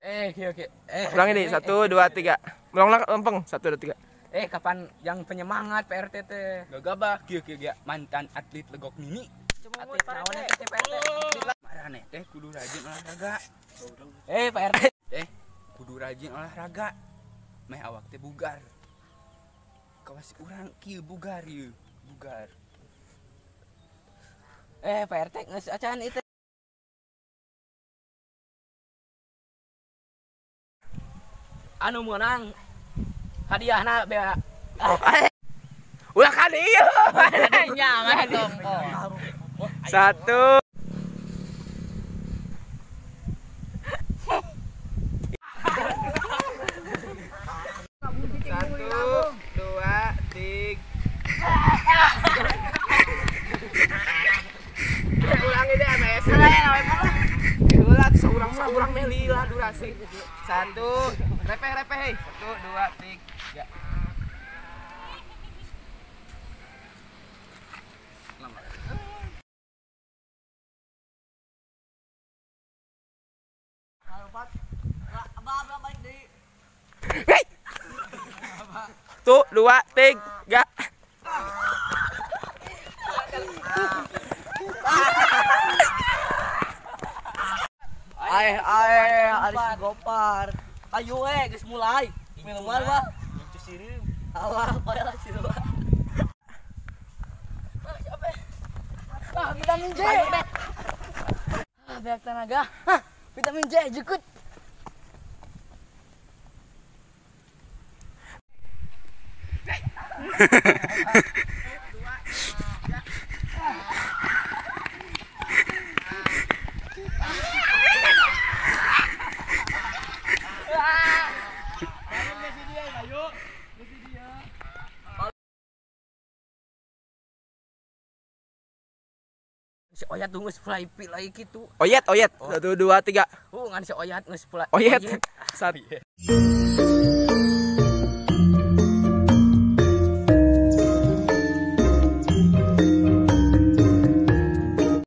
Oke oke. Ulang ini 1 2 3. Melong lempeng 1 2 3. Kapan yang penyemangat Pak RT teh? Gagabah kieu kieu ge mantan atlet legok mini. Atlet naon teh Pak RT? Marane teh kudu rajin olahraga. Pak RT. Kudu rajin olahraga. Meh awak teh bugar. Kawas urang kieu bugar ieu, bugar. Pak RT geus acan ieu teh. Anu meunang hadiahna bea. Ulah kan ieu. Nyaman dong. 1 2 3. Ulangi deh MS. Ulah seorang meh lila durasi. 1 repeh repeh hei. 1 2 3. Hei. 1 2 3. Ae ae aris gopar. Ayo geus mulai. Minuman mah. Incu sireum. Alah, bae lah sireum. Ah, vitamin J. Ah, banyak tenaga. Hah, vitamin J jukut. Si Oyat tuh geus mulai lagi gitu. Oyat, oyat. 1 2 3. Ngan si Oyat geus mulai. Oyat. 1.